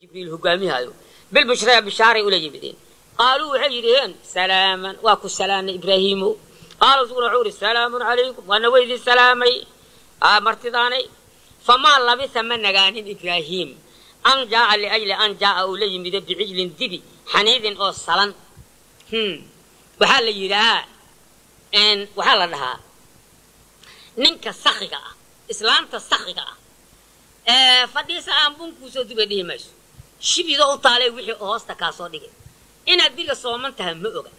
Jibriil hogaamihayo bilbushraa bishaaray ula yimideen. Qaaluu waxay yidhaheen salaaman, waa ku salaamnay Ibraahiimo. Qaala isuguna wuxuu yidhi salaamun calaykum, waana weydii salaamay martidaanay. Famaa labisa ma nagaanin Ibraahiim an jaaa liajli an jaaa uu la yimida bicijlin dibi xaniidin oo salan. Waxaa la yidhahaa, waxaa la dhahaa ninka sakiga ah, islaamta sakiga ah fadhiisa aan bunkuusoo dubay dhihi mayso, shibido u taalay wixii hoosta kaa soo dhigay. Inaad biriga sooman tahay ma oga,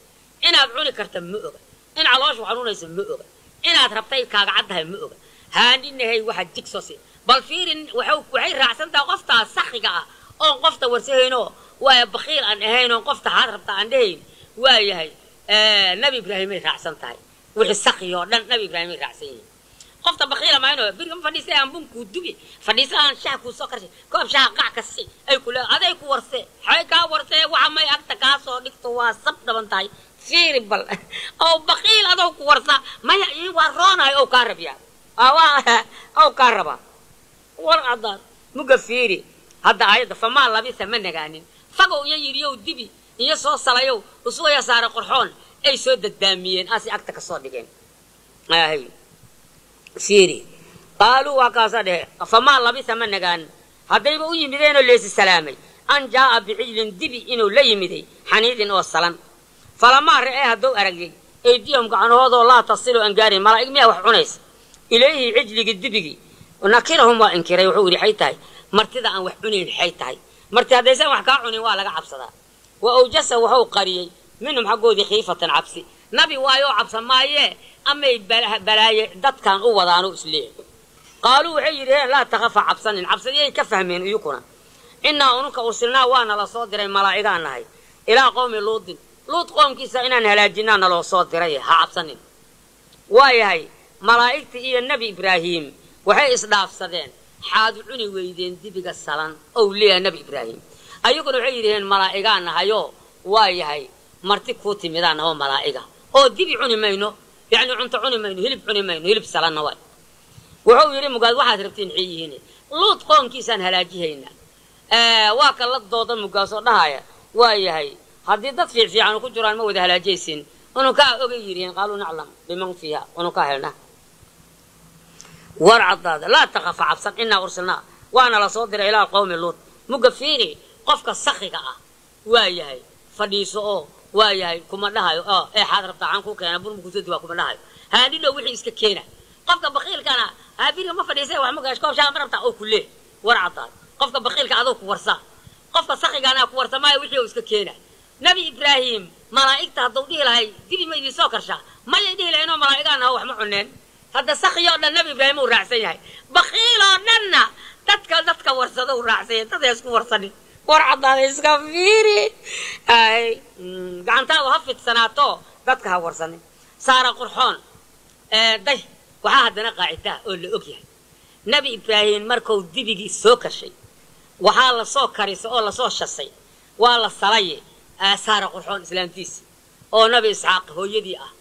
inaad cuni karta ma oga, in calooshu xanuunaysa ma oga, inaad rabtay kaaga cad tahay ma oga. Haaninahay waxa jig soo sii bal fiirin, waxay raacsan tahay qoftaa sakiga ah oon qofta warsahaynoo waaya bakiil aan ahayn oon qofta haad rabta aan dhahayn. Waa yahay Nabi Ibraahimay raacsan tahay, wixii saki oo dhan Nabi Ibraahimay raacsan yihiin. Qofta bakiila mayno biriga ma fadhiisa aan bunkuu dubi, fadhiisa aan shaha kuu soo karshay, koob shaha qac ka si ay ku leedahay, aday ku warsee xay kaa warsee, waxa may agta kaa soo dhigto waa sab dhaban tahay. Fiiri bal oo bakiil adoo ku warsa maya ii waa roonahay oo kaa rabyaa oo kaa rabaa war cadaan muga. Fiiri hadda aayadda, famaa labisa ma nagaanin fagow iyo yidhiyow dibi iyo soo salayow usugaya saare qorxoon ay soo dadaamiyeen asi agta ka soo dhigeen. Fiiri, qaaluu waa kaasa dhehe famaa labisa ma nagaan haddayba u yimideenoo leesi salaamay an jaaa bicijlin dibi inuu la yimiday xaniidin oo salan. Falamaa ra'ee hadduu aragyay eydiyahum gacanahoodoo laa tasilu aan gaarin, malaa'ig miyaa wax cunaysa, ilayhi cijligii dibigii nakirahum waa inkiray. Wuxuu yidhi xay tahay martida aan wax cunayn, xay tahay marti haddaysan wax kaa cunin waa laga cabsadaa. Wa awjasa wuxuu qariyey minhum xaggoodii khiifatan cabsi. Nabi waayoo cabsa maayee amay balaaye dadkan u wadaano isleeyahay. Qaaluu waxay yidhaheen laa takafa cabsanin, cabsadiyay ka fahmeen iyukuna. Innaa ununka ursilnaa waana la soo diray, malaa'igaan nahay, ilaa qowmi Luudin, Luud qoomkiisa inaan halaajinaa naloo soo diray, ha cabsanin. Waayahay malaa'igtii iyo Nebi Ibraahim waxay isdhaafsadeen xaadu cuni weydeen dibiga salan ou leeyahay Nebi Ibraahim, ayaguna waxay yidhaheen malaa'igaan nahayoo waa yahay marti kuu timidaan nahoo malaa'iga oo dibi cuni mayno, yacni cunto cuni mayno, hilib cuni mayno, hilib salanna waay. Wuxuu yidhi mugaad waxaad rabtiin maxay yihiin? Luud qoomkiisaan halaajihaynaa. Waa ka la dooda mugaasoo dhahaya waa yahay haddii dad fiicfiican ku jiraan ma wada halaajaysin, unukaa ogay yidhiheen. Qaaluu naclam biman fiiha, unukaa helna war caddaada. Laa takafa cabsan, innaa ursilnaa waana la soo diray ilaa qowmi Luud. Muga fiiri qofka sakiga ah waa yahay fadhiiso oo waa yahay kuma dhahayo oo eexaad rabtaa aan ku keena burma kusoo dibaa kuma dhahayo, haandhidhow wixii iska keena. Qofka bakiilkana haabiriga ma fadhiisay wax ma gash koob shaha ma rabtaa oo ku leeh war caddaad. Qofka bakiilka adoo ku warsa, qofka sakigana ku warsa maayo wixii oo iska keena. Nabi Ibraahim malaa'igta hadduu dhihi lahay dibi ma idin soo karshaa, mayay dhihi lahayn oo malaa'igaan aho wax ma cuneen. Hadda saki oo dhan Nabi Ibraahim uu raacsan yahay, bakiil oo dhanna dadka warsado uu raacsan yahay, dad isku warsanin. War caddaada iska fiiri, ay gacantaadu ha fidsanaato, dadka ha warsanin. Saara qurxoon day waxaa haddana qaacidaa oo la og yahay Nabi Ibraahim markuu dibigii soo karshay waxaa lasoo karisay oo lasoo shasay waa la salaye Saara qurxoon islaamtiisi oo Nabi Isxaaq hooyadii ah.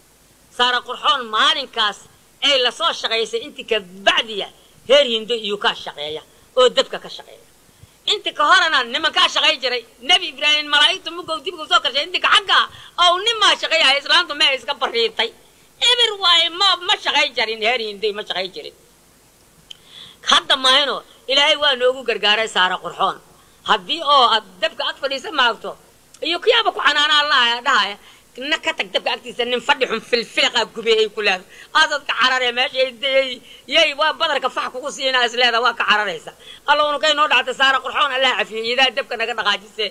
Saara qurxoon maalinkaas ay lasoo shaqaysay intii ka bacdiya heer Hindo iyo kaa shaqeeya oo dabka ka shaqeeya, inti ka horena nimankaa shaqay jiray. Nebi Ibraahim malaa'igta mugow dibigu soo karshay inti ka xagga oo nimaa shaqeeyahay, islaantu mee iska bariitay ebir waaye, ma shaqay jarin heer Hindoy ma shaqay jirin. Hadda maahino Ilaahay waa noogu gargaaray Saara qurxoon. Haddii oo aad dabka ag fadhiisa maagto iyo kiyaaba ku canaana Allah dhahaya na ka tag dabka agtiisa, nin fadhi xun filfiliqa gubey ay ku leedahay aasad ka cararee meesha yay waa badarka fax kugu siinaa is leeda waa ka cararaysa. Alla unukay noo dhactay Saara qurxoon Allah cafiyey idaa dabka naga dhaqaajise.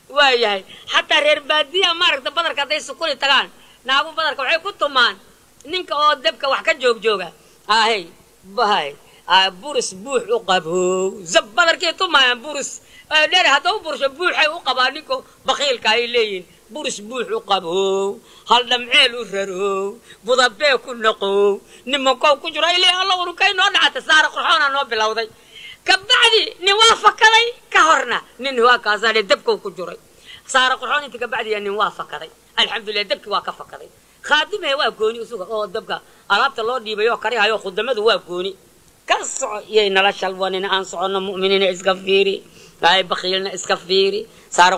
Waa yahay xataa reer baadiya maaragta badarka hadday sukuli tagaan naagu badarka waxay ku tumaan ninka oo dabka wax ka joog jooga ahay bahay buris buux u qabow zab badarkii tumaayaan buris dheer haddau bursho buuxay u qabaa ninka bakiilka ay leeyihin buris buux u qabow hal dhamceel u rarow budabee ku noqow nimankow ku jiro ay leeyihin. Alla unukay noo dhacatay Saara qurxoonaa noo bilowday. Kabacdi nin waa fakaday ka horna nin waa kaasaa dabkow ku jiray Saara qurxoon inta kabacdiya nin waa fakaday, alxamdulilah dabki waa ka fakaday. Khaadimahe waa gooni isuga oo dabka alaabta loo dhiibay oo karihayo khudamadu waa gooni ka soco iyay nala shalwanin aan soconno mu'miniina iska fiiri. Ay, bakiilna iska fiiri saaro.